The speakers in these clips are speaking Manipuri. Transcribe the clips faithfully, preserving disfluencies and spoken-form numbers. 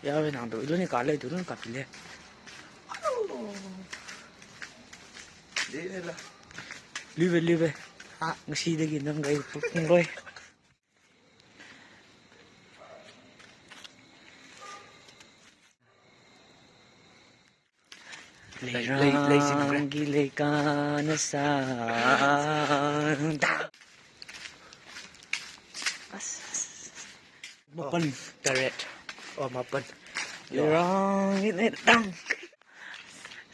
ꯌꯥꯎꯔꯦ ꯅꯥꯡꯗꯣ ꯏꯂꯨꯅꯤ ꯀꯥ ꯂꯩꯗꯣ ꯏꯂꯨꯅꯤ ꯀꯥꯄꯤꯂꯦ꯫ ꯂꯤꯕꯦ ꯂꯤꯕꯦ꯫ ꯉꯁꯤꯗꯒꯤ ꯅꯪꯒ ꯑꯩ ꯄꯨꯡꯂꯣꯏ꯫ ꯂꯩ- ꯂꯩ- ꯂꯩꯁꯤꯡꯁꯦ꯫ ꯂꯩꯔꯥꯡꯒꯤ ꯂꯩꯀꯥꯅ ꯁꯥꯗ꯫ ꯑꯁ꯫ ꯃꯥꯄꯟ꯫ ꯇꯔꯦꯠ꯫ ꯑꯣ, ꯃꯥꯄꯟ꯫ ꯂꯩꯔꯥꯡꯒꯤ ꯂꯩꯇꯥꯡ꯫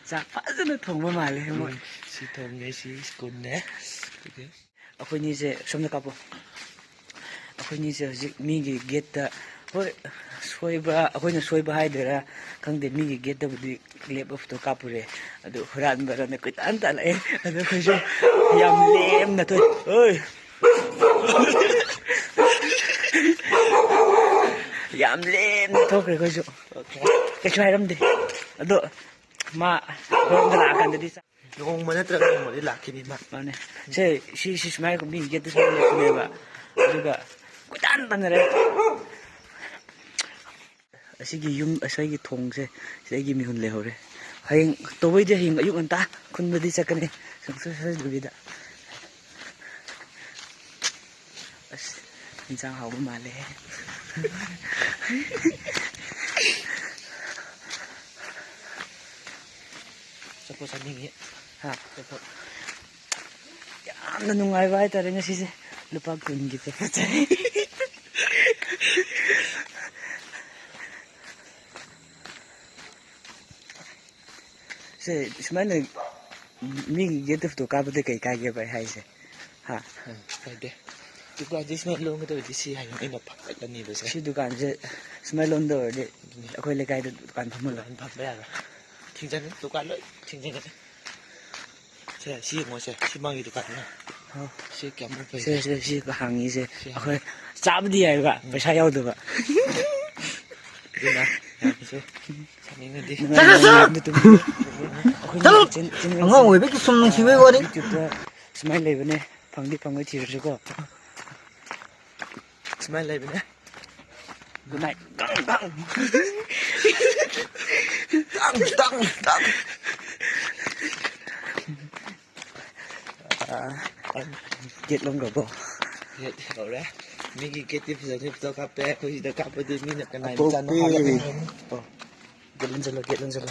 ꯆꯥꯛ ꯐꯖꯅ ꯊꯣꯡꯕ ꯃꯥꯜꯂꯦ ꯃꯣꯏ꯫ ꯎꯝ, ꯁꯤ ꯊꯣꯡꯉꯦ, ꯁꯤ ꯁ꯭ꯀꯨꯜꯅꯦ꯫ ꯑꯩꯈꯣꯏꯅꯤꯁꯦ ꯁꯣꯝꯗ ꯀꯥꯞꯄꯣ꯫ ꯑꯩꯈꯣꯏꯅꯤꯁꯦ ꯍꯧꯖꯤꯛ ꯃꯤꯒꯤ ꯒꯦꯠꯇ, ꯍꯣꯏ, ꯁꯣꯏꯕ, ꯑꯩꯈꯣꯏꯅ ꯁꯣꯏꯕ ꯍꯥꯏꯗꯣꯏꯔꯥ ꯈꯪꯗꯦ, ꯃꯤꯒꯤ ꯒꯦꯠꯇꯕꯨꯗꯤ ꯂꯦꯞꯄ ꯐꯣꯇꯣ ꯀꯥꯞꯄꯨꯔꯦ꯫ ꯑꯗꯨ ꯍꯨꯔꯥꯟꯕꯔꯅ ꯀꯣꯏꯇꯥꯟ ꯇꯥꯜꯂꯛꯑꯦ꯫ ꯑꯗꯨ ꯑꯩꯈꯣꯏꯁꯨ ꯌꯥꯝ ꯂꯦꯝꯅ ꯊꯣꯛ-, ꯍꯣꯏ꯫ ꯌꯥꯝ ꯂꯦꯝꯅ ꯊꯣꯛꯈ꯭ꯔꯦ ꯑꯩꯈꯣꯏꯁꯨ꯫ ꯀꯩꯁꯨ ꯍꯥꯏꯔꯝꯗꯦ꯫ ꯑꯗꯣ ꯃꯥ ꯍꯣꯔꯦꯟꯗ ꯂꯥꯛꯑꯀꯥꯟꯗꯗꯤ ꯆꯥ-, ꯅꯣꯡꯃ ꯅꯠꯇ꯭ꯔꯒ ꯅꯣꯡꯃꯗꯤ ꯂꯥꯛꯈꯤꯅꯤ ꯃꯥ꯫ ꯃꯥꯅꯦ꯫ ꯁꯦ, ꯁꯤ, ꯁꯤ ꯁꯨꯃꯥꯏꯅ ꯃꯤ ꯒꯦꯠꯇ ꯁꯨꯃꯥꯏꯅ ꯂꯦꯞꯄꯅꯦꯕ꯫ ꯑꯗꯨꯒ ꯀꯣꯏꯇꯥꯟ ꯇꯥꯟꯅꯔꯦ꯫ ꯑꯁꯤꯒꯤ ꯌꯨꯝ, ꯑꯁꯤꯒꯤ ꯊꯣꯡꯁꯦ, ꯁꯤꯗ ꯑꯩꯒꯤ ꯃꯤꯍꯨꯟ ꯂꯩꯍꯧꯔꯦ꯫ ꯍꯌꯦꯡ ꯇꯧꯕꯩꯗꯤ ꯍꯌꯦꯡ ꯑꯌꯨꯛ ꯉꯟꯇꯥ ꯈꯨꯟꯕꯗꯤ ꯆꯠꯀꯅꯤ, ꯁꯨꯡꯁꯣꯏ ꯁꯣꯏꯗꯕꯤꯗ꯫ ꯑꯁ, ꯏꯟꯁꯥꯡ ꯍꯥꯎꯕ ꯃꯥꯜꯂꯦꯍꯦ꯫ ꯆꯠꯄꯣ ꯆꯠꯅꯤꯡꯉꯤ꯫ ꯍꯥ? ꯆꯠꯄꯣ꯫ ꯌꯥꯝꯅ ꯅꯨꯡꯉꯥꯏꯕ ꯍꯥꯏꯇꯥꯔꯦ ꯉꯁꯤꯁꯦ꯫ ꯂꯨꯄꯥ ꯀꯨꯟꯒꯤ ꯆꯠꯄ ꯆꯠꯂꯤ꯫ ꯁꯦ, ꯁꯨꯃꯥꯏꯅ ꯃꯤꯒꯤ ꯒꯦꯠꯇ ꯐꯣꯇꯣ ꯀꯥꯞꯄꯗ ꯀꯩ ꯀꯥꯏꯒꯦ ꯚꯥꯏ ꯍꯥꯏꯁꯦ? ꯍꯥ? ꯎꯝ, ꯀꯥꯏꯗꯦ꯫ ꯗꯨꯀꯥꯟꯁꯦ ꯁꯨꯃꯥꯏꯅ ꯂꯣꯟꯒꯗꯧꯔꯗꯤ ꯁꯤ ꯍꯥꯏꯌꯣ, ꯑꯩꯅ ꯐꯒꯠꯂꯅꯤꯕ ꯁꯦ꯫ ꯁꯤ ꯗꯨꯀꯥꯟꯁꯦ ꯁꯨꯃꯥꯏꯅ ꯂꯣꯟꯗꯧꯔꯗꯤ ꯑꯗꯨꯅꯤ꯫ ꯑꯩꯈꯣꯏ ꯂꯩꯀꯥꯏꯗ ꯗꯨꯀꯥꯟ ꯐꯝꯍꯜꯂꯣ꯫ ꯗꯨꯀꯥꯟ ꯐꯝꯕ ꯌꯥꯔꯣꯏ꯫ ꯊꯤꯡꯖꯤꯟ-, ꯗꯨꯀꯥꯟ ꯂꯣꯏ ꯊꯤꯡꯖꯤꯟꯒꯅꯤ꯫ ꯁꯦ, ꯁꯤ ꯌꯦꯡꯉꯣ ꯁꯦ, ꯁꯤ ꯃꯥꯒꯤ ꯗꯨꯀꯥꯟꯅꯤꯅ꯫ ꯍꯥꯎ꯫ ꯁꯤ ꯀꯌꯥꯃꯨꯛ ꯐꯩ ꯁꯦ, ꯁꯦ? ꯁꯦ, ꯁꯤ ꯍꯥꯡꯉꯤꯁꯦ꯫ ꯁꯤ ꯍꯥꯡꯉꯤ꯫ ꯑꯩꯈꯣꯏ ꯆꯥꯕꯗꯤ ꯌꯥꯏꯕ, ꯎꯝ꯫ ꯄꯩꯁꯥ ꯌꯥꯎꯗꯕ꯫ ꯑꯗꯨꯅ ꯌꯥꯝꯅꯁꯨ ꯆꯥꯅꯤꯡꯉꯗꯤ꯫ ꯅꯨꯡꯉꯥꯏ, ꯅꯨꯡꯉꯥꯏ, ꯅꯨꯡꯉꯥꯏ, ꯅꯨꯡꯉꯥꯏ꯫ ꯑꯩꯈꯣꯏꯅ ꯆꯠꯂꯣ! ꯆꯦꯟ-, ꯆꯦꯟ-, ꯑꯉꯥꯡ ꯑꯣꯏꯕꯒꯤ ꯁꯨꯝ ꯅꯨꯡꯁꯤꯕꯩ ꯋꯥꯔꯤ꯫ YouTube-ꯇ ꯁꯨꯃꯥꯏꯅ ꯂꯩꯕꯅꯦ꯫ ꯐꯪꯗꯤ ꯐꯪꯉꯣꯏ, ꯊꯤꯔꯁꯤꯀꯣ꯫ ꯁꯨꯃꯥꯏꯅ ꯂꯩꯕꯅꯦ꯫ Good night꯫ ꯇꯥꯡ, ꯇꯥꯡ꯫ ꯇꯥꯡ, ꯇꯥꯡ, ꯇꯥꯡ꯫ ꯑꯥ, gate ꯂꯣꯟꯈ꯭ꯔꯕꯣ? Gate ꯂꯧꯔꯦ꯫ ꯃꯤꯒꯤ gate ꯇꯤ ꯐꯖꯅ ꯐꯣꯇꯣ ꯀꯥꯞꯄꯦ, ꯑꯩꯈꯣꯏ ꯁꯤꯗ ꯀꯥꯞꯄꯗꯤ ꯃꯤꯅ ꯀꯅꯥ ꯑꯄꯣꯛꯄꯤ꯫ ꯃꯆꯥꯅꯣ ꯍꯥꯏꯔꯒ ꯍꯪꯒꯅꯤ꯫ ꯑꯣ, gate ꯂꯣꯟꯁꯤꯜꯂꯣ, gate ꯂꯣꯟꯁꯤꯜꯂꯣ꯫